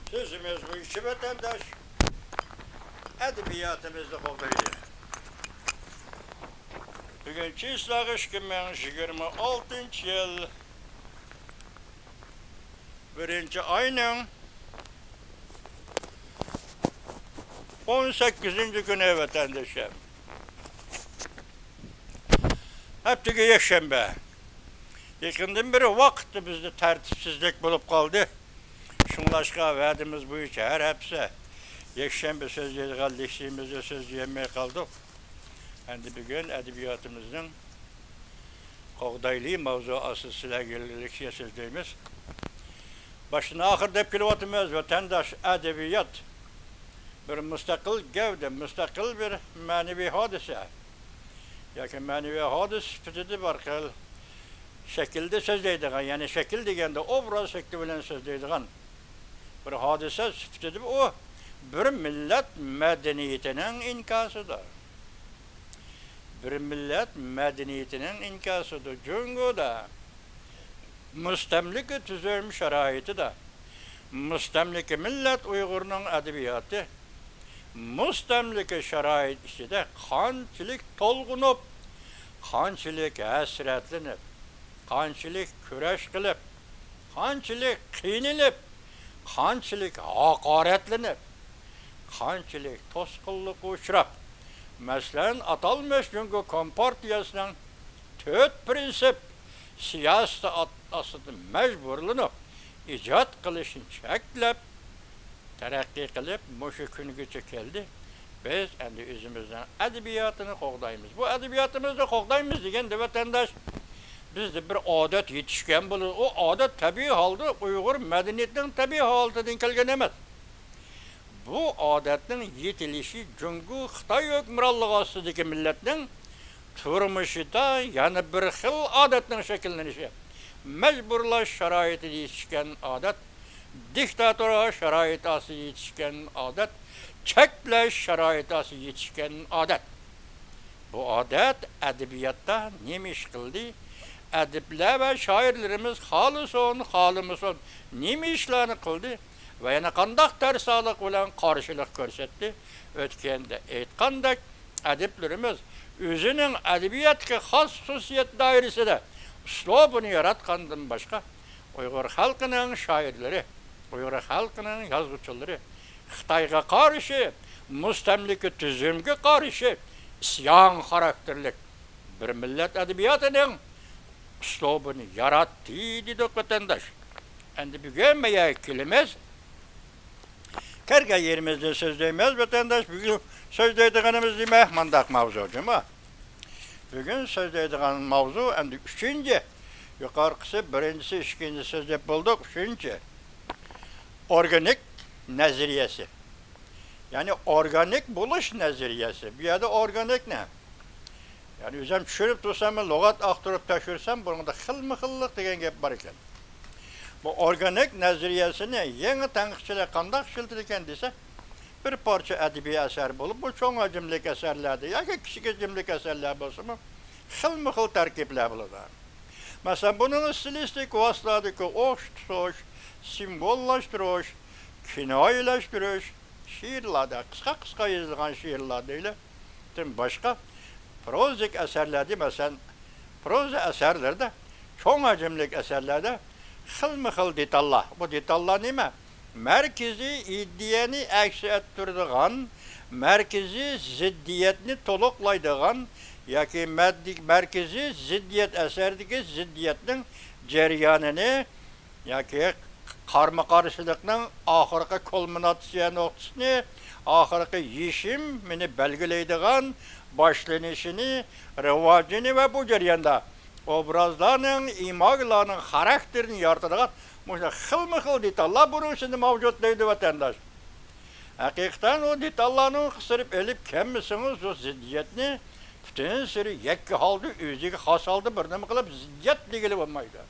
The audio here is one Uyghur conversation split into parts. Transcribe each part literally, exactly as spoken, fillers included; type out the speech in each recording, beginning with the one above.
سۆزىمىز بويىچە ۋەتەنداش ئەدەبىياتىمىزنى قوغدايلى. بۈگۈن چىسلاغ ئىككى مىڭ يىگىرمە ئالتىنچى يىل بىرىنچى ئاينىڭ ئون سەككىزىنچى كۈنى ۋەتەندىشىم. ھەپتىگە يەكشەنبە. يېقىندىن بېرى ۋاقىتتا بىزدە تەرتىپسىزلىك بولۇپ قالدى. شۇڭلاشقا ۋەدىمىز بويىچە ھەر ھەپتە يەكشەنبە سۆزلەيدىغان لېكسىيىمىزدا سۆزلىيەلمەي قالدۇق. ئەمدى بۈگۈن ئەدەبىياتىمىزنىڭ قوغدايلى ماۋزۇ ئاستىدا سىلەرگە لېكسىيە سۆزلەيمىز. باشتىن ئاخىر دەپ كېلىۋاتىمىز، ۋەتەنداش، ئەدەبىيات بىر مۇستەقىل گەۋدە، مۇستەقىل بىر مەنىۋى ھادىسە. ياكى مەنىۋى ھادىسە سۈپىتىدە بىر خىل شەكىلدە سۆزلەيدىغان، يەنى شەكىل دېگەندە ئوبراز شەكلى بىلەن سۆزلەيدىغان بىر ھادىسە سۈپىتىدە ئۇ بىر مىللەت مەدەنىيىتىنىڭ ئىنكاسىدۇر. بىر مىللەت مەدەنىيىتىنىڭ ئىنكاسىدۇر. جۇڭگودا مۇستەملىكە تۈزۈم شارائىتىدا مۇستەملىكە مىللەت ئۇيغۇرنىڭ ئەدەبىياتى مۇستەملىكە شارائىت ئىچىدە قانچىلىك تولغىنىپ، قانچىلىك ھەسرەتلىنىپ، قانچىلىك كۈرەش قىلىپ، قانچىلىك قىينىلىپ، قانچىلىك ھاقارەتلىنىپ، قانچىلىك توسقۇنلۇققا ئۇچراپ، مەسىلەن، ئاتالمىش جۇڭگو كومپارتىيەسىنىڭ تۆت پىرىنسىپ سىياسىتى ئات-، ئاستىدا مەجبۇرلىنىپ، ئىجاد قىلىشنى چەكلەپ، تەرەققىي قىلىپ، مۇشۇ كۈنگىچە كەلدى. بىز ئەمدى ئۆزىمىزنىڭ ئەدەبىياتىنى قوغدايمىز. بۇ ئەدەبىياتىمىزنى قوغدايمىز دېگەندە، ۋەتەنداش، بىزدە بىر ئادەت يېتىشكەن بولىدۇ. ئۇ ئادەت تەبىئىي ھالدا ئۇيغۇر مەدەنىيىتىنىڭ تەبىئىي ھالىتىدىن كەلگەن ئەمەس. بۇ ئادەتنىڭ يېتىلىشى جۇڭگو خىتاي ھۆكۈمرانلىقى ئاستىدىكى مىللەتنىڭ تۇرمۇشىدا يەنە بىر خىل ئادەتنىڭ شەكىللىنىشى، مەجبۇرلاش شارائىتىدا يېتىشكەن ئادەت، دىكتاتۇرا شارائىتى ئاستىدا يېتىشكەن ئادەت، چەكلەش شارائىتى ئاستىدا يېتىشكەن ئادەت. بۇ ئادەت ئەدەبىياتتا نېمە ئىش قىلدى؟ ئەدىبلەر ۋە شائىرلىرىمىز خالىسۇن، خالىمىسۇن، نېمە ئىشلارنى قىلدى ۋە يەنە قانداق تەرسالىق بىلەن قارشىلىق كۆرسەتتى؟ ئۆتكەندە ئېيتقاندەك، ئەدىبلىرىمىز ئۆزىنىڭ ئەدەبىياتتىكى خاس خۇسۇسىيەت دائىرىسىدە ئۇسلۇبىنى ياراتقاندىن باشقا، ئۇيغۇر خەلقىنىڭ شائىرلىرى، ئۇيغۇر خەلقىنىڭ يازغۇچىلىرى خىتايغا قارشى، مۇستەملىكە تۈزۈمگە قارشى ئىسيان خاراكتېرلىك بىر مىللەت ئەدەبىياتىنىڭ ئۇسلۇبىنى ياراتتى دېدۇق، ۋەتەنداش. ئەمدى بۈگۈن بۇ يەرگە كېلىمىز. كەلگەن يېرىمىزدىن سۆزلەيمىز، ۋەتەنداش. بۈگۈن سۆزلەيدىغىنىمىز نېمە؟ مانداق ماۋزۇ جۇمۇ. بۈگۈن سۆزلەيدىغان ماۋزۇ ئەمدى ئۈچىنچى. يۇقىرىقىسى بىرىنچىسى، ئىككىنچىسى سۆزلەپ بولدۇق. ئۈچىنچى. ئورگانىك نەزەرىيەسى. يەنى ئورگانىك بولۇش نەزەرىيەسى. بۇ يەردە ئورگانىك نە؟ يەنى ئۆزۈم چۈشۈرۈپ تۇرسام، لۇغەت ئاختۇرۇپ تەكشۈرسەم، بۇنىڭدا خىلمۇ خىللىق دېگەن گەپ بار ئىكەن. بۇ ئورگانىك نەزەرىيەسىنى يېڭى تەنقىدچىلەر قانداق ئىشلىتىدىكەن دېسە، بىر پارچە ئەدەبىي ئەسەر بولۇپ، بۇ چوڭ ھەجىملىك ئەسەرلەردە ياكى كىچىك ھەجىملىك ئەسەرلەر بولسىمۇ، خىلمۇ خىل تەركىبلەر بولىدۇ. مەسىلەن، بۇنىڭ ستىلىستىك ۋاسىتىلەردىكى ئوخشىتىش، سىمۋوللاشتۇرۇش، كىنايىلەشتۈرۈش، شېئىرلاردا، قىسقا قىسقا يېزىلغان شېئىرلار دەيلى، دىن باشقا پروزىك ئەسەرلەردە، مەسىلەن، پروزا ئەسەرلىرىدە، چوڭ ھەجىملىك ئەسەرلەردە خىلمۇ خىل دېتاللار. بۇ دېتاللار نېمە؟ مەركىزىي ئىدىيەنى ئەكس ئەتتۈرىدىغان، مەركىزىي زىددىيەتنى تولۇقلايدىغان ياكى مەددى-، مەركىزىي زىددىيەت ئەسەردىكى زىددىيەتنىڭ جەريانىنى ياكى قارىمۇقارشىلىقنىڭ ئاخىرقى كۇلمىناتسىيە نۇقتىسىنى، ئاخىرقى يېشىمىنى بەلگىلەيدىغان باشلىنىشىنى، راۋاجىنى ۋە بۇ جەرياندا ئوبرازلارنىڭ، ئىماگىلارنىڭ خاراكتېرىنى يارىتىدىغان مۇشۇنداق خىلمۇ خىل دېتاللار بۇنىڭ ئىچىدە مەۋجۇت دەيدۇ ۋەتەنداش. ھەقىقەتەن ئۇ دېتاللارنى قىستۇرۇپ ئېلىپ كەلمىسىڭىز، ئۇ زىددىيەتنى پۈتۈن سىرى يەككە ھالدا، ئۆزىگە خاس ھالدا بىر نېمە قىلىپ زىددىيەت دېگىلى بولمايدۇ.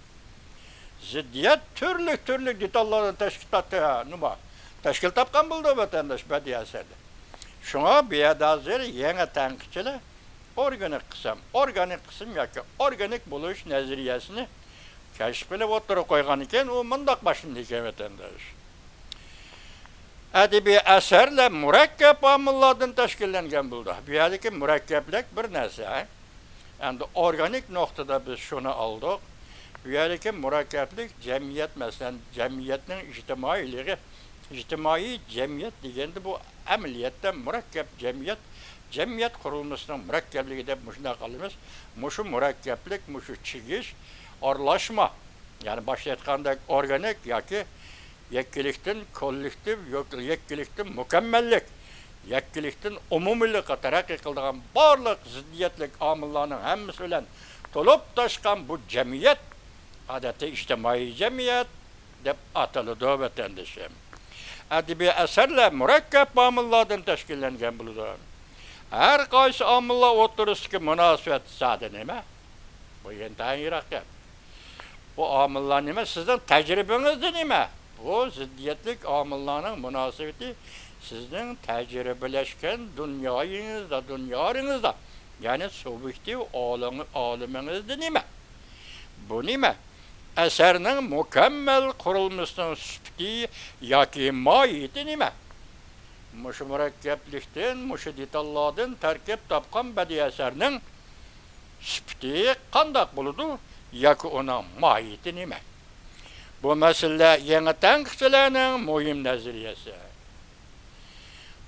زىددىيەت تۈرلۈك-تۈرلۈك دېتاللاردىن تەشكىل تاپتى، نېمە؟ تەشكىل تاپقان بولىدۇ ۋەتەنداش بەدىئىي ئەسەردە. شۇڭا بۇ يەردە ھازىر يېڭى تەنقىدچىلەر ئورگانىك قىسىم، ئورگانىك قىسىم ياكى ئورگانىك بولۇش نەزەرىيەسىنى كەشىپ قىلىپ ئوتتۇرىغا قويغان ئىكەن، ئۇ مۇنداق باشلىنىدىكەن ۋەتەنداش. ئەدەبىي ئەسەرلەر مۇرەككەپ ئامىللاردىن تەشكىللەنگەن بولىدۇ. بۇ يەردىكى مۇرەككەپلىك بىر نەرسە. ئەمدى ئورگانىك نۇقتىدا بىز شۇنى ئالدۇق. بۇ يەردىكى مۇرەككەپلىك جەمئىيەت، مەسىلەن، جەمئىيەتنىڭ ئىجتىمائىيلىقى، ئىجتىمائىي جەمئىيەت دېگەندە بۇ ئەمەلىيەتتە مۇرەككەپ جەمئىيەت، جەمئىيەت قۇرۇلمىسىنىڭ مۇرەككەپلىكى دەپ مۇشۇنداق قىلىمىز. مۇشۇ مۇرەككەپلىك، مۇشۇ چىگىش، ئارىلاشما، يەنى باشتا ئېيتقاندەك ئورگانىك ياكى يەككىلىكتىن كوللېكتىپ، يوق، يەككىلىكتىن مۇكەممەللىك، يەككىلىكتىن ئومۇمىيلىققا تەرەققىي قىلىدىغان بارلىق زىددىيەتلىك ئامىللارنىڭ ھەممىسى بىلەن تولۇپ تاشقان بۇ جەمئىيەت ئادەتتە ئىجتىمائىي جەمئىيەت دەپ ئاتىلىدۇ، ۋەتەندىشىم. ئەدەبىي ئەسەرلەر مۇرەككەپ ئامىللاردىن تەشكىللەنگەن بولىدۇ. ھەر قايسى ئامىللار ئوتتۇرىسىدىكى مۇناسىۋەت زادى نېمە؟ بۇ ئىنتايىن يىراق گەپ. بۇ ئامىللار نېمە؟ سىزنىڭ تەجرىبىڭىزدە نېمە؟ بۇ زىددىيەتلىك ئامىللارنىڭ مۇناسىۋىتى سىزنىڭ تەجرىبىلەشكەن دۇنيايىڭىزدا، دۇنيارىڭىزدا، يەنى سۇبيېكتىپ ئالىڭ-، ئالىمىڭىزدە نېمە؟ بۇ نېمە؟ ئەسەرنىڭ مۇكەممەل قۇرۇلمىسىنىڭ سۈپىتى ياكى ماھىيىتى نېمە؟ مۇشۇ مۇرەككەپلىكتىن، مۇشۇ دېتاللاردىن تەركىب تاپقان بەدىئىي ئەسەرنىڭ سۈپىتى قانداق بولىدۇ ياكى ئۇنىڭ ماھىيىتى نېمە؟ بۇ مەسىلىلەر يېڭى تەنقىدچىلەرنىڭ مۇھىم نەزەرىيەسى،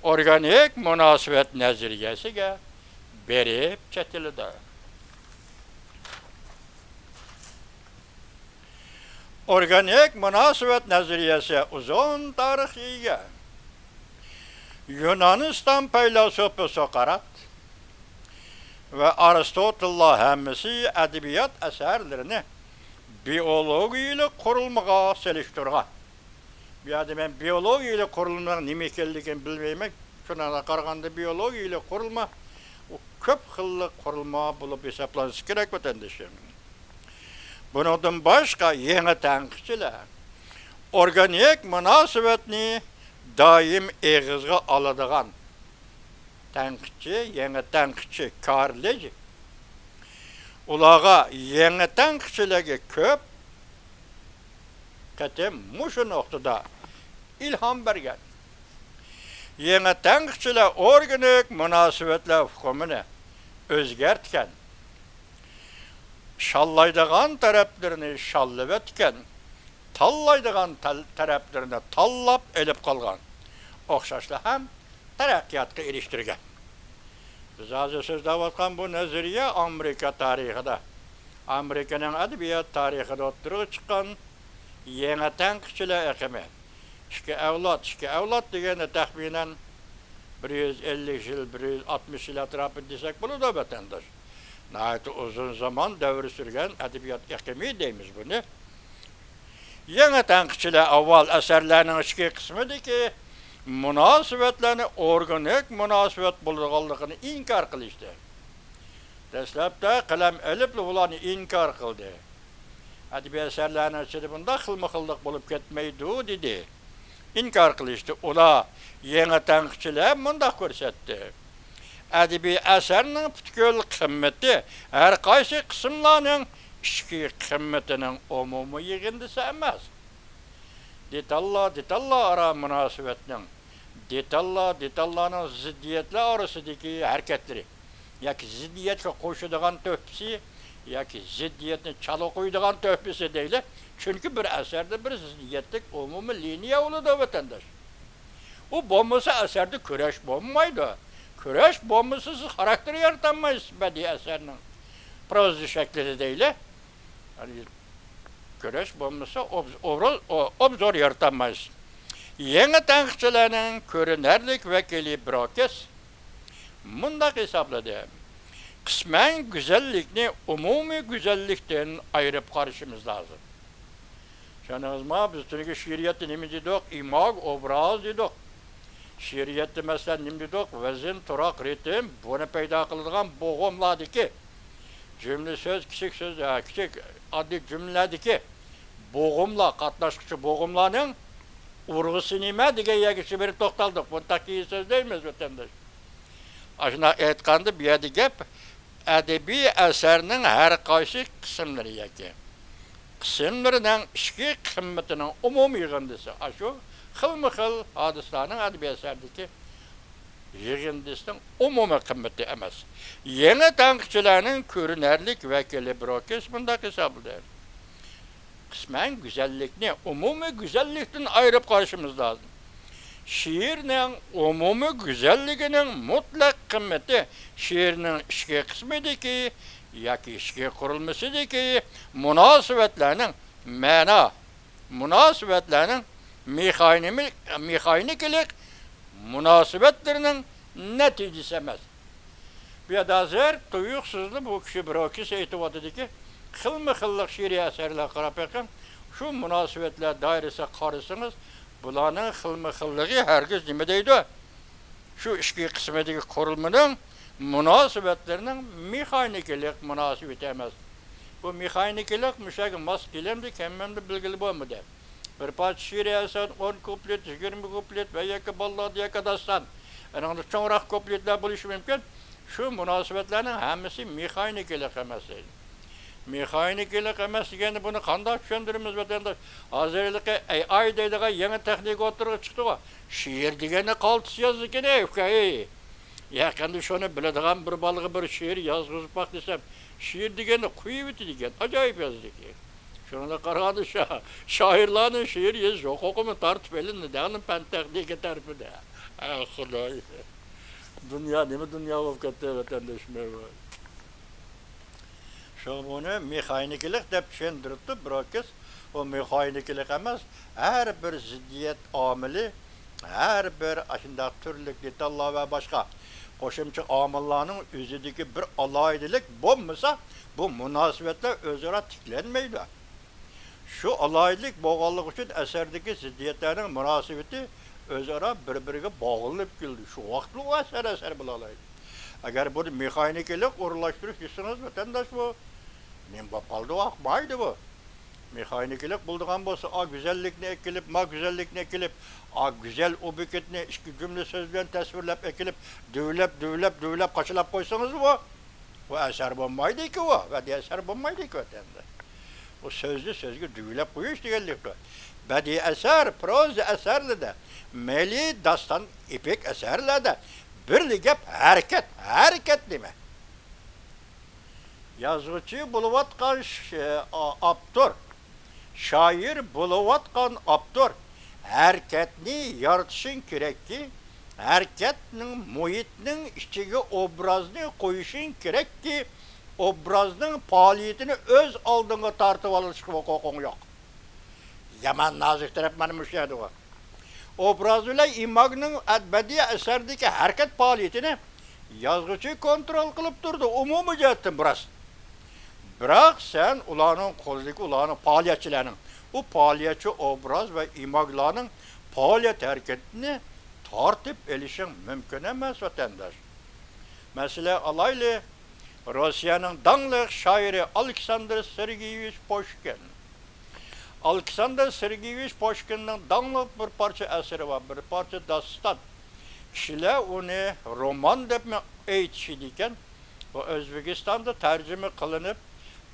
ئورگانىك مۇناسىۋەت نەزەرىيەسىگە بېرىپ چېتىلىدۇ. ئورگانىك مۇناسىۋەت نەزەرىيەسى ئۇزۇن تارىخقا ئىگە. يۇنانىستان پەيلاسوپى سوقرات ۋە ئارستوتېللار ھەممىسى ئەدەبىيات ئەسەرلىرىنى بىئولوگىيىلىك قۇرۇلمىغا سېلىشتۇرغان. بۇ يەردە مەن بىئولوگىيىلىك قۇرۇلمىنىڭ نېمە ئىكەنلىكىنى بىلمەيمەن. شۇنىڭغا قارىغاندا بىئولوگىيىلىك قۇرۇلما ئۇ كۆپ خىللىق قۇرۇلما بولۇپ ھېسابلانسا كېرەك، ۋەتەندىشىم. بۇنىڭدىن باشقا يېڭى تەنقىدچىلەر ئورگانىك مۇناسىۋەتنى دائىم ئېغىزغا ئالىدىغان تەنقىدچى، يېڭى تەنقىدچى كارلېج ئۇلارغا، يېڭى تەنقىدچىلەرگە كۆپ قېتىم مۇشۇ نۇقتىدا ئىلھام بەرگەن. يېڭى تەنقىدچىلەر ئورگانىك مۇناسىۋەتلەر ئۇقۇمىنى ئۆزگەرتكەن. شاللايدىغان تەرەپلىرىنى شاللىۋەتكەن، تاللايدىغان تەل-، تەرەپلىرىنى تاللاپ ئېلىپ قالغان. ئوخشاشلا ھەم تەرەققىياتقا ئېرىشتۈرگەن. بىز ھازىر سۆزلەۋاتقان بۇ نەزەرىيە ئامېرىكا تارىخىدا، ئامېرىكىنىڭ ئەدەبىيات تارىخىدا ئوتتۇرىغا چىققان يېڭى تەنقىدچىلەر ئېقىمى. ئىككى ئەۋلاد، ئىككى ئەۋلاد دېگەندە تەخمىنەن بىر يۈز ئەللىك يىل، بىر يۈز ئاتمىش يىل ئەتراپىدا دېسەك بولىدۇ، ۋەتەنداش. ناھايىتى ئۇزۇن زامان دەۋر سۈرگەن ئەدەبىيات ئېقىمى دەيمىز بۇنى. يېڭى تەنقىدچىلەر ئاۋۋال ئەسەرلەرنىڭ ئىچكى قىسمىدىكى مۇناسىۋەتلەرنى ئورگانىك مۇناسىۋەت بولىدىغانلىقىنى ئىنكار قىلىشتى. دەسلەپتە قەلەم ئېلىپلا بۇلارنى ئىنكار قىلدى. ئەدەبىي ئەسەرلەرنىڭ ئىچىدە بۇنداق خىلمۇ خىللىق بولۇپ كەتمەيدۇ، دېدى. ئىنكار قىلىشتى. ئۇلار، يېڭى تەنقىدچىلەر مۇنداق كۆرسەتتى. ئەدەبىي ئەسەرنىڭ پۈتكۈل قىممىتى ھەر قايسى قىسىملارنىڭ ئىچكى قىممىتىنىڭ ئومۇمىي يىغىندىسى ئەمەس. دېتاللار، دېتاللار ئارا مۇناسىۋەتنىڭ، دېتاللار، دېتاللارنىڭ زىددىيەتلەر ئارىسىدىكى ھەرىكەتلىرى ياكى زىددىيەتكە قوشىدىغان تۆھپىسى ياكى زىددىيەتنى چالا قويىدىغان تۆھپىسى دەيلى. چۈنكى بىر ئەسەردە بىر زىددىيەتلىك ئومۇمىي لىنىيە بولىدۇ، ۋەتەنداش. ئۇ بولمىسا ئەسەردە كۈرەش بولمايدۇ. كۈرەش بولمىسا سىز خاراكتېر يارىتالمايسىز بەدىئىي ئەسەرنىڭ پروزا شەكلىدە دەيلى. يەنى كۈرەش بولمىسا ئوب-، ئوبراز، ئو-، ئوبزور يارىتالمايسىز. يېڭى تەنقىدچىلەرنىڭ كۆرۈنەرلىك ۋەكىلى بروكس مۇنداق ھېسابلىدى: قىسمەن گۈزەللىكنى ئومۇمىي گۈزەللىكتىن ئايرىپ قارىشىمىز لازىم. چۈشەندىڭىزما؟ بىز تۈنۈگۈن شېئىرىيەتتە نېمە دېدۇق؟ ئىماگ، ئوبراز دېدۇق. شېئىرىيەتتە، مەسىلەن، نېمە دېدۇق؟ ۋەزىن، تۇراق، رىتىم، بۇنى پەيدا قىلىدىغان بوغۇملاردىكى جۈملە سۆز، كىچىك سۆز، ھە، كىچىك ئاددىي جۈملىلەردىكى بوغۇملار، قاتناشقۇچى بوغۇملارنىڭ ئۇرغۇسى نېمە دېگەن يەرگىچە بېرىپ توختالدۇق. بۇنى تېخى كېيىن سۆزلەيمىز، ۋەتەنداش. ئاشۇنداق ئېيتقاندا، بۇ يەردە گەپ ئەدەبىي ئەسەرنىڭ ھەر قايسى قىسىملىرى ياكى قىسىملىرىنىڭ ئىچكى قىممىتىنىڭ ئومۇمىي يىغىندىسى، ئاشۇ خىلمۇ خىل ھادىسىلەرنىڭ ئەدەبىي ئەسەردىكى يىغىندىسىنىڭ ئومۇمىي قىممىتى ئەمەس. يېڭى تەنقىدچىلەرنىڭ كۆرۈنەرلىك ۋەكىلى بروكس مۇنداق ھېسابلىدى: قىسمەن گۈزەللىكنى ئومۇمىي گۈزەللىكتىن ئايرىپ قارىشىمىز لازىم. شېئىرنىڭ ئومۇمىي گۈزەللىكىنىڭ مۇتلەق قىممىتى شېئىرنىڭ ئىچكى قىسمىدىكى ياكى ئىچكى قۇرۇلمىسىدىكى مۇناسىۋەتلەرنىڭ مەنا، مۇناسىۋەتلەرنىڭ مېخانىمى-، مېخانىكىلىق مۇناسىۋەتلىرىنىڭ نەتىجىسى ئەمەس. بۇ يەردە ھازىر تۇيۇقسىزلا بۇ كىشى بروكس ئېيتىۋاتىدىكى، خىلمۇ خىللىق شېئىرىي ئەسەرلەرگە قاراپ بېقىڭ. شۇ مۇناسىۋەتلەر دائىرىسىگە قارىسىڭىز، بۇلارنىڭ خىلمۇ خىللىقى ھەرگىز نېمە دەيدۇ؟ شۇ ئىچكى قىسمىدىكى قۇرۇلمىنىڭ مۇناسىۋەتلىرىنىڭ مېخانىكىلىق مۇناسىۋىتى ئەمەس. بۇ مېخانىكىلىق مۇشۇ يەرگە ماس كېلەمدۇ، كەلمەمدۇ بىلگىلى بولمىدى. بىر پارچە شېئىرىي ئەسەر ئون كۇپلېت، يىگىرمە كۇپلېت ۋە ياكى باللادا ياكى داستان. ئۇنىڭدا چوڭراق كۇپلېتلار بولۇشى مۇمكىن. شۇ مۇناسىۋەتلەرنىڭ ھەممىسى مېخانىكىلىق ئەمەس دەيدۇ. مېخانىكىلىق ئەمەس دېگەندە بۇنى قانداق چۈشەندۈرىمىز، ۋەتەنداش؟ ھازىر ھېلىقى ئەي ئاي دەيدىغان يېڭى تېخنىكا ئوتتۇرىغا چىقتىغۇ. شېئىر دېگەننى قالتىس يازىدىكەن، ئەي ئۇكا، ئەي. يېقىندا شۇنى بىلىدىغان بىر بالىغا بىر شېئىر يازغۇزۇپ باق دېسەم، شېئىر دېگەننى قويۇۋېتىدىكەن، ئاجايىپ يازىدىكەن. شۇنىڭغا قارىغاندا شا-، شائىرلارنىڭ شېئىر يېزىش ھوقۇقىمۇ تارتىپ ئېلىندى دەڭلىم پەن تېخنىكا تەرىپىدە. ئە، خۇداي. دۇنيا نېمە دۇنيا بولۇپ كەتتى، ۋەتەنداش مېھرىبان. شۇڭا بۇنى مېخانىكىلىق دەپ چۈشەندۈرۈپتۇ بروكس. ئۇ مېخانىكىلىق ئەمەس، ھەر بىر زىددىيەت ئامىلى، ھەر بىر ئاشۇنداق تۈرلۈك دېتاللار ۋە باشقا قوشۇمچە ئامىللارنىڭ ئۆزىدىكى بىر ئالاھىدىلىك بولمىسا، بۇ مۇناسىۋەتلەر ئۆزئارا تىكلەنمەيدۇ. شۇ ئالاھىدىلىك بولغانلىقى ئۈچۈن ئەسەردىكى زىددىيەتلەرنىڭ مۇناسىۋىتى ئۆزئارا بىر-بىرىگە باغلىنىپ كېلىدۇ. شۇ ۋاقىتلا ئۇ ئەسەر ئەسەر بولالايدۇ. ئەگەر بۇنى مېخانىكىلىق ئورۇنلاشتۇرۇش دېسىڭىز، ۋەتەنداش، بۇ نېمە بولۇپ قالدى، ئاقمايدۇ بۇ. مېخانىكىلىق بولىدىغان بولسا، ئا گۈزەللىكنى ئەكېلىپ، ما گۈزەللىكنى ئەكېلىپ، ئا گۈزەل ئوبيېكتنى ئىككى جۈملە سۆز بىلەن تەسۋىرلەپ ئەكېلىپ، دۈۋلەپ، دۈۋلەپ، دۈۋلەپ قاچىلاپ قويسىڭىزمۇ، بۇ ئەسەر بولمايدىكى ئۇ، بەدىئىي ئەسەر بولمايدىكى ئۇ ئەمدى. ئۇ سۆزنى سۆزگە دۈۋلەپ قويۇش دېگەنلىكتۇر. بەدىئىي ئەسەر، پروزا ئەسەرلىرىدە، مەيلى داستان، ئېپىك ئەسەرلەردە بىرلا گەپ ھەرىكەت، ھەرىكەت نېمە؟ يازغۇچى بولۇۋاتقان ش-، ئا-، ئاپتور، شائىر بولۇۋاتقان ئاپتور ھەرىكەتنى يارىتىشىڭ كېرەككى، ھەرىكەتنىڭ، مۇھىتنىڭ ئىچىگە ئوبرازنى قويۇشىڭ كېرەككى، ئوبرازنىڭ پائالىيىتىنى ئۆز ئالدىڭغا تارتىۋالىشقا ھوقۇقۇڭ يوق. يامان نازۇك تەرەپ مانا مۇشۇ يەردە بار. ئوبراز بىلەن ئىماگنىڭ ئەد-، بەدىئىي ئەسەردىكى ھەرىكەت پائالىيىتىنى يازغۇچى كونترول قىلىپ تۇرىدۇ، ئومۇمىي جەھەتتىن بىراز. بىراق سەن ئۇلارنىڭ قولىدىكى، ئۇلارنىڭ پائالىيەتچىلەرنىڭ، ئۇ پائالىيەتچى ئوبراز ۋە ئىماگلارنىڭ پائالىيەت ھەرىكىتىنى تارتىپ ئېلىشىڭ مۇمكىن ئەمەس، ۋەتەنداش. مەسىلەن ئالايلى، روسىيەنىڭ داڭلىق شائىرى ئالېكساندىر سېرگېيېۋىچ پۇشكىن. ئالېكساندىر سېرگېيېۋىچ پۇشكىننىڭ داڭلىق بىر پارچە ئەسىرى بار، بىر پارچە داستان. كىشىلەر ئۇنى رومان دەپمۇ ئېيتىشىدىكەن. ئۇ ئۆزبېكىستاندا تەرجىمە قىلىنىپ،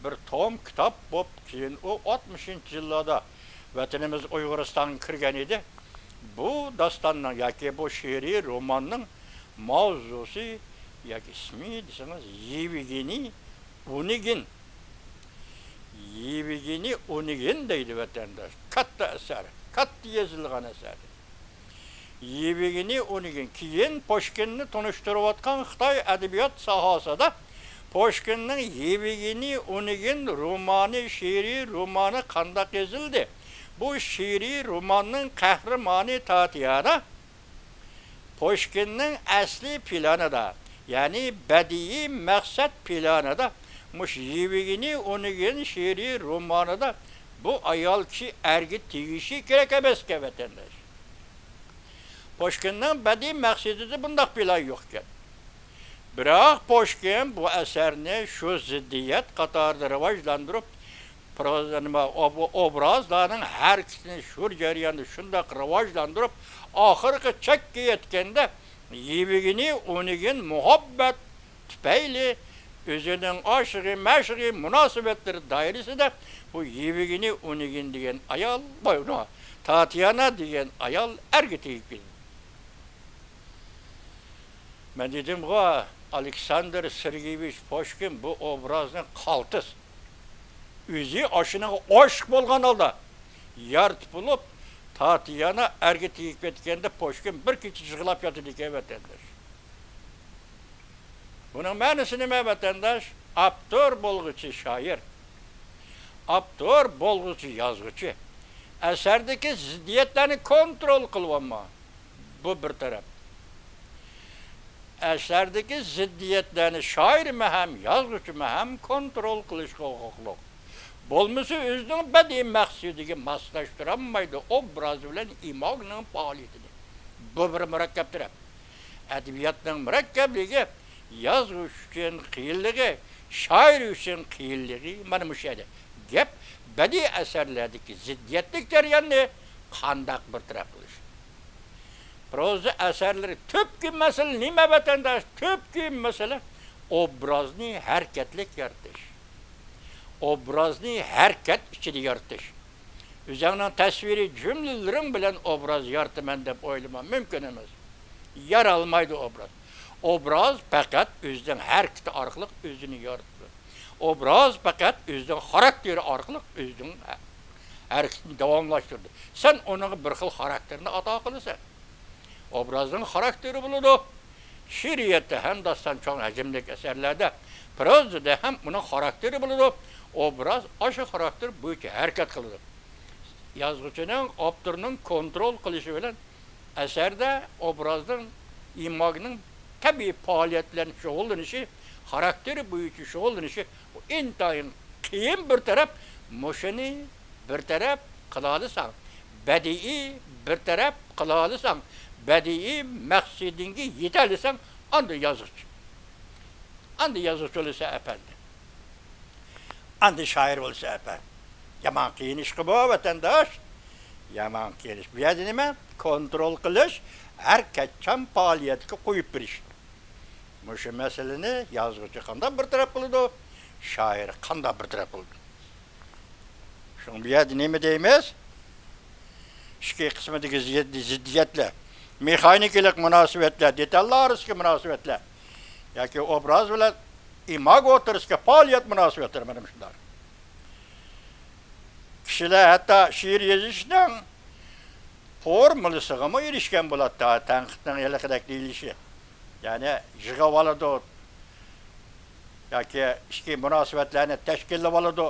بىر توم كىتاب بولۇپ، كېيىن ئۇ ئاتمىشىنچى يىللاردا ۋەتىنىمىز ئۇيغۇرىستانغا كىرگەن ئىدى. بۇ داستاننىڭ ياكى بۇ شېئىرىي روماننىڭ ماۋزۇسى ياكى ئىسمى دېسىڭىز، يېۋگېنىي ئونېگىن. يېۋگېنىي ئونېگىن دەيدۇ ۋەتەنداش. كاتتا ئەسەر، كاتتا يېزىلغان ئەسەر. يېۋگېنىي ئونېگىن كېيىن پۇشكىننى تونۇشتۇرۇۋاتقان خىتاي ئەدەبىيات ساھەسىدە پۇشكىننىڭ يېۋگېنىي ئونېگىن رومانى، شېئىرىي رومانى قانداق يېزىلدى؟ بۇ شېئىرىي روماننىڭ قەھرىمانى تاتيانا پۇشكىننىڭ ئەسلىي پىلانىدا، يەنى بەدىئىي مەقسەت پىلانىدا مۇشۇ يېۋگېنىي ئونېگىن شېئىرىي رومانىدا بۇ ئايال كىشى ئەرگە تېگىشى كېرەك ئەمەسكەن، ۋەتەنداش. پۇشكىننىڭ بەدىئىي مەقسىتىدە بۇنداق پىلان يوقكەن. بىراق پۇشكىن بۇ ئەسەرنى شۇ زىددىيەت قاتارىدا راۋاجلاندۇرۇپ، پروزا، نېمە، ئوب-، ئوبرازلارنىڭ ھەرىكىتىنى شۇ جەرياندا شۇنداق راۋاجلاندۇرۇپ، ئاخىرقى چەككە يەتكەندە، يېۋگېنىي ئونېگىن مۇھەببەت تۈپەيلى ئۆزىنىڭ ئاشىقى-مەشۇقى مۇناسىۋەتلىرى دائىرىسىدە بۇ يېۋگېنىي ئونېگىن دېگەن ئايال، ۋاي، تاتيانا دېگەن ئايال ئەرگە تېگىپ كېتىدۇ. مەن دېدىمغۇ، ئالېكساندىر سېرگېيېۋىچ پۇشكىن بۇ ئوبرازنى قالتىس، ئۆزى ئاشۇنىڭغا ئاشىق بولغان ھالدا يارىتىپ بولۇپ، تاتيانا ئەرگە تېگىپ كەتكەندە پۇشكىن بىر كېچە يىغلاپ ياتىدىكەن، ۋەتەنداش. بۇنىڭ مەنىسى نېمە، ۋەتەنداش؟ ئاپتور بولغۇچى شائىر، ئاپتور بولغۇچى يازغۇچى ئەسەردىكى زىددىيەتلەرنى كونترول قىلىۋالما. بۇ بىر تەرەپ. ئەسەردىكى زىددىيەتلەرنى شائىرمۇ ھەم، يازغۇچىمۇ ھەم كونترول قىلىشقا ھوقۇقلۇق. بولمىسا ئۆزىنىڭ بەدىئىي مەقسىتىگە ماسلاشتۇرالمايدۇ ئوبراز بىلەن ئىماگنىڭ پائالىيىتىنى. بۇ بىر مۇرەككەپ تەرەپ. ئەدەبىياتنىڭ مۇرەككەپلىكى، يازغۇچى ئۈچۈن قىيىنلىقى، شائىر ئۈچۈن قىيىنلىقى مانا مۇشۇ يەردە. گەپ بەدىئىي ئەسەرلەردىكى زىددىيەتلىك جەرياننى قانداق بىر تەرەپ قىلىش. پروزا ئەسەرلىرى تۈپكى مەسىلە نېمە، ۋەتەنداش؟ تۈپكى مەسىلە ئوبرازنى ھەرىكەتلىك يارىتىش. ئوبرازنى ھەرىكەت ئىچىدە يارىتىش. ئۆزۈڭنىڭ تەسۋىرىي جۈملىلىرىڭ بىلەن ئوبراز يارىتىمەن دەپ ئويلىما، مۇمكىن ئەمەس. يارالمايدۇ ئوبراز. ئوبراز پەقەت ئۆزىنىڭ ھەرىكىتى ئارقىلىق ئۆزىنى يارىتىدۇ. ئوبراز پەقەت ئۆزىنىڭ خاراكتېرى ئارقىلىق ئۆزىنىڭ ھە-، ھەرىكىتىنى داۋاملاشتۇرىدۇ. سەن ئۇنىڭغا بىر خىل خاراكتېرنى ئاتا قىلىسەن. ئوبرازنىڭ خاراكتېرى بولىدۇ. شېئىرىيەتتە ھەم داستان چوڭ ھەجىملىك ئەسەرلەردە، پروزىدا ھەم ئۇنىڭ خاراكتېرى بولىدۇ. ئوبراز ئاشۇ خاراكتېر بويىچە ھەرىكەت قىلىدۇ. يازغۇچىنىڭ، ئاپتورنىڭ كونترول قىلىشى بىلەن ئەسەردە ئوبرازنىڭ، ئىماگنىڭ تەبىئىي پائالىيەت بىلەن شۇغۇللىنىشى، خاراكتېرى بويىچە شۇغۇللىنىشى ئىنتايىن قىيىن بىر تەرەپ. مۇشۇنى بىر تەرەپ قىلالىساڭ، بەدىئىي بىر تەرەپ قىلالىساڭ، بەدىئىي مەقسىتىڭگە يېتەلىسەڭ، ئاندىن يازغۇچى. ئاندىن يازغۇچى بولىسەن، ئەپەندى. ئاندىن شائىر بولىسەن، ئەپەندى. يامان قىيىن ئىشقا بۇ، ۋەتەنداش. يامان قىيىن ئىش. بۇ يەردە نېمە؟ كونترول قىلىش، ھەرىكەتچان پائالىيەتكە قويۇپ بېرىش. مۇشۇ مەسىلىنى يازغۇچى قانداق بىر تەرەپ قىلىدۇ؟ شائىر قانداق بىر تەرەپ قىلىدۇ؟ شۇڭا بۇ يەردە نېمە دەيمىز؟ ئىككى قىسمىدىكى زىددىيەتلەر. مېخانىكىلىق مۇناسىۋەتلەر، دېتاللار ئارىسىدىكى مۇناسىۋەتلەر ياكى ئوبراز بىلەن ئىماگو ئوتتۇرىسىدىكى پائالىيەت مۇناسىۋەتلىرى مانا مۇشۇنداق. كىشىلەر ھەتتا شېئىر يېزىشنىڭ فورمۇلىسىغىمۇ ئېرىشكەن بولاتتى، تەنقىدنىڭ ھېلىقىدەك دېيىلىشى. يەنى يىغىۋالىدۇ ياكى ئىچكى مۇناسىۋەتلەرنى تەشكىللىۋالىدۇ،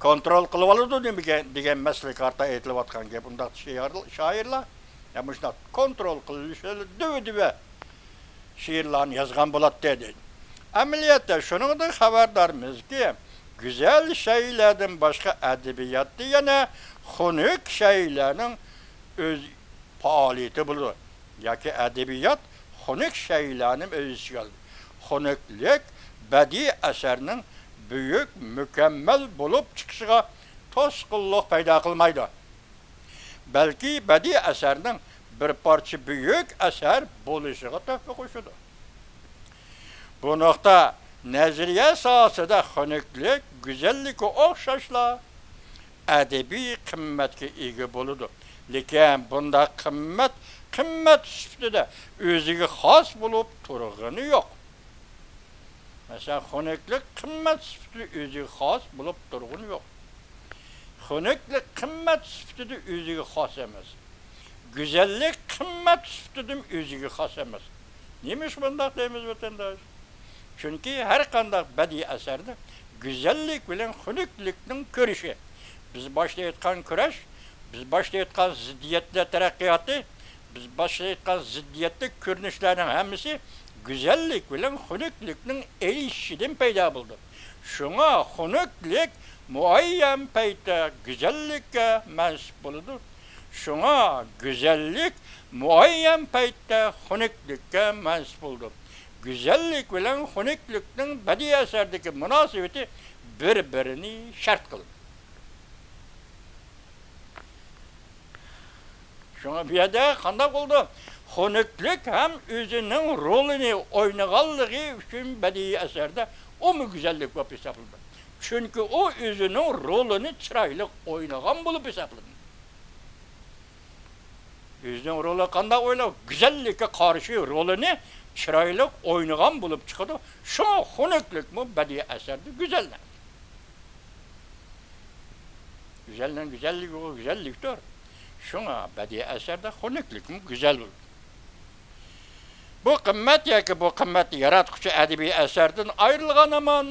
كونترول قىلىۋالىدۇ نېمىگە دېگەن مەسىلىگە قارىتا ئېيتىلىۋاتقان گەپ. ئۇنداق شېئىر-، شائىرلار يا مۇشۇنداق كونترول قىلىنىشى دۈۋە-دۈۋە شېئىرلارنى يازغان بولاتتى، دەيدۇ. ئەمەلىيەتتە شۇنىڭدىن خەۋەردارمىزكى، گۈزەل شەيئىلەردىن باشقا ئەدەبىياتتا يەنە خۇنۈك شەيئىلەرنىڭ ئۆز پائالىيىتى بولىدۇ. ياكى ئەدەبىيات خۇنۈك شەيئىلەرنى ئۆز ئىچىگە ئالىدۇ. خۇنۈكلۈك بەدىئىي ئەسەرنىڭ بۈيۈك، مۇكەممەل بولۇپ چىقىشىغا توسقۇنلۇق پەيدا قىلمايدۇ. بەلكى بەدىئىي ئەسەرنىڭ بىر پارچە بۈيۈك ئەسەر بولۇشىغا تۆھپە قوشىدۇ. بۇ نۇقتا نەزەرىيە ساھەسىدە خۇنۈكلۈك، گۈزەللىككە ئوخشاشلا ئەدەبىي قىممەتكە ئىگە بولىدۇ. لېكىن بۇنداق قىممەت، قىممەت سۈپىتىدە ئۆزىگە خاس بولۇپ تۇرغىنى يوق. مەسىلەن، خۇنۈكلۈك قىممەت سۈپىتىدە ئۆزىگە خاس بولۇپ تۇرغىنى يوق. خۇنۈكلۈك قىممەت سۈپىتىدە ئۆزىگە خاس ئەمەس. گۈزەللىك قىممەت سۈپىتىدىمۇ ئۆزىگە خاس ئەمەس. نېمىشقا بۇنداق دەيمىز، ۋەتەنداش؟ چۈنكى ھەر قانداق بەدىئىي ئەسەردە گۈزەللىك بىلەن خۇنۈكلۈكنىڭ كۈرىشى. بىز باشتا ئېيتقان كۈرەش، بىز باشتا ئېيتقان زىددىيەتلەر تەرەققىياتى، بىز باشتا ئېيتقان زىددىيەتلىك كۆرۈنۈشلەرنىڭ ھەممىسى گۈزەللىك بىلەن خۇنۈكلۈكنىڭ ئېلىشىشىدىن پەيدا بولىدۇ. شۇڭا خۇنۈكلۈك مۇئەييەن پەيتتە گۈزەللىككە مەنسۇپ بولىدۇ. شۇڭا گۈزەللىك مۇئەييەن پەيتتە خۇنۈكلۈككە مەنسۇپ بولىدۇ. گۈزەللىك بىلەن خۇنۈكلۈكنىڭ بەدىئىي ئەسەردىكى مۇناسىۋىتى بىر-بىرىنى شەرت قىلىدۇ. شۇڭا بۇ يەردە قانداق بولىدۇ؟ خۇنۈكلۈك ھەم ئۆزىنىڭ رولىنى ئوينىغانلىقى ئۈچۈن بەدىئىي ئەسەردە ئۇمۇ گۈزەللىك بولۇپ ھېسابلىنىدۇ. چۈنكى ئۇ ئۆزىنىڭ رولىنى چىرايلىق ئوينىغان بولۇپ ھېسابلىنىدۇ. ئۆزىنىڭ رولى قانداق ئويناپ، گۈزەللىككە قارشى رولىنى چىرايلىق ئوينىغان بولۇپ چىقىدۇ. شۇڭا خۇنۈكلۈكمۇ بەدىئىي ئەسەردە گۈزەل نەرسە. گۈزەلنىڭ گۈزەللىكى ئۇ گۈزەللىكتۇر. شۇڭا بەدىئىي ئەسەردە خۇنۈكلۈكمۇ گۈزەل بولىدۇ. بۇ قىممەت ياكى بۇ قىممەتنى ياراتقۇچى ئەدەبىي ئەسەردىن ئايرىلغان ھامان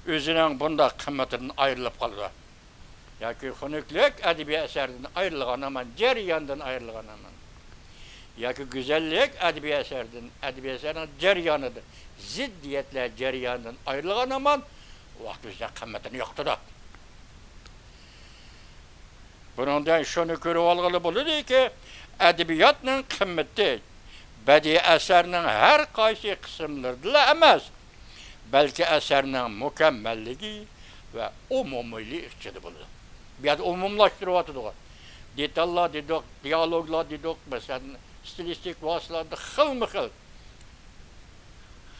ئۆزىنىڭ بۇنداق قىممىتىدىن ئايرىلىپ قالىدۇ. ياكى خۇنۈكلۈك ئەدەبىي ئەسەردىن ئايرىلغان ھامان، جەرياندىن ئايرىلغان ھامان. ياكى گۈزەللىك ئەدەبىي ئەسەردىن، ئەدەبىي ئەسەرنىڭ جەريانىدىن، زىددىيەتلەر جەريانىدىن ئايرىلغان ھامان، ۋاقىت ئۆزىنىڭ قىممىتىنى يوقىتىدۇ. بۇنىڭدىن شۇنى كۆرۈۋالغىلى بولىدۇكى، ئەدەبىياتنىڭ قىممىتى بەدىئىي ئەسەرنىڭ ھەر قايسى قىسىملىرىدىلا ئەمەس، بەلكى ئەسەرنىڭ مۇكەممەللىكى ۋە ئومۇمىيلىكى ئىچىدە بولىدۇ. بۇ يەردە ئومۇملاشتۇرۇۋاتىدىغۇ. دېتاللار دېدۇق، دىئالوگلار دېدۇق، مەسىلەن، ستىلىستىك ۋاسىتىلاردا خىلمۇ خىل.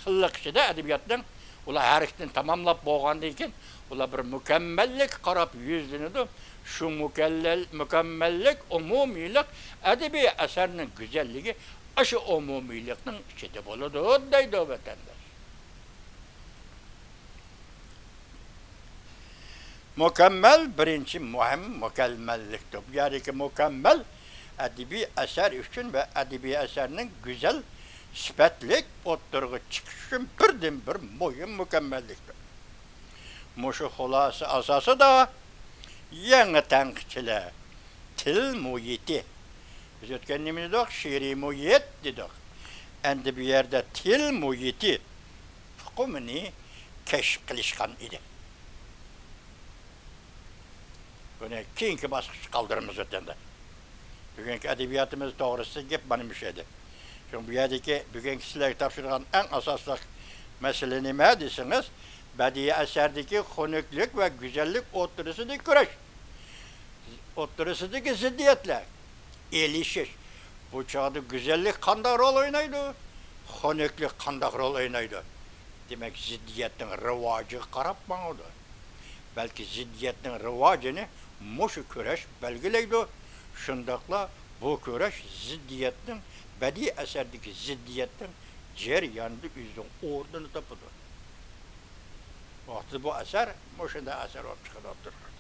خىللىق ئىچىدە ئەدەبىياتنىڭ، ئۇلار ھەرىكىتىنى تاماملاپ بولغاندىن كېيىن، ئۇلار بىر مۇكەممەللىككە قاراپ يۈزلىنىدۇ. شۇ مۇكەللەل-، مۇكەممەللىك، ئومۇمىيلىق، ئەدەبىي ئەسەرنىڭ گۈزەللىكى ئاشۇ ئومۇمىيلىقنىڭ ئىچىدە بولىدۇ، دەيدۇ ۋەتەنداش. مۇكەممەل بىرىنچى مۇھىم مۇكەممەللىكتۇر. بۇ يەردىكى مۇكەممەل ئەدەبىي ئەسەر ئۈچۈن ۋە ئەدەبىي ئەسەرنىڭ گۈزەل سۈپەتلىك ئوتتۇرىغا چىقىشى ئۈچۈن بىردىنبىر مۇھىم مۇكەممەللىكتۇر. مۇشۇ خۇلاسە ئاساسىدا يېڭى تەنقىدچىلەر تىل مۇھىتى، بىز ئۆتكەندە نېمە دېدۇق؟ شېئىرىي مۇھىت دېدۇق. ئەمدى بۇ يەردە تىل مۇھىتى ئۇقۇمىنى كەشىپ قىلىشقان ئىدى. بۇنى كېيىنكى باسقۇچقا قالدۇرىمىز ئۆتەندە. بۈگۈنكى ئەدەبىياتىمىز توغرىسىدىكى گەپ مانا مۇشۇ ئىدى. شۇڭا بۇ يەردىكى بۈگۈنكى سىلەرگە تاپشۇرغان ئەڭ ئاساسلىق مەسىلە نېمە دېسىڭىز، بەدىئىي ئەسەردىكى خۇنۈكلۈك ۋە گۈزەللىك ئوتتۇرىسىدىكى كۈرەش. ئوتتۇرىسىدىكى زىددىيەتلەر، ئېلىشىش. بۇ چاغدا گۈزەللىك قانداق رول ئوينايدۇ؟ خۇنۈكلۈك قانداق رول ئوينايدۇ؟ دېمەك، زىددىيەتنىڭ راۋاجىغا قاراپ ماڭىدۇ. بەلكى زىددىيەتنىڭ راۋاجىنى مۇشۇ كۈرەش بەلگىلەيدۇ. شۇنداقلا بۇ كۈرەش زىددىيەتنىڭ، بەدىئىي ئەسەردىكى زىددىيەتنىڭ جەريانىدا ئۆزىنىڭ ئورنىنى تاپىدۇ. ۋاقتىدا بۇ ئەسەر مۇشۇنداق ئەسەر بولۇپ چىقىدۇ ئوتتۇرىغا.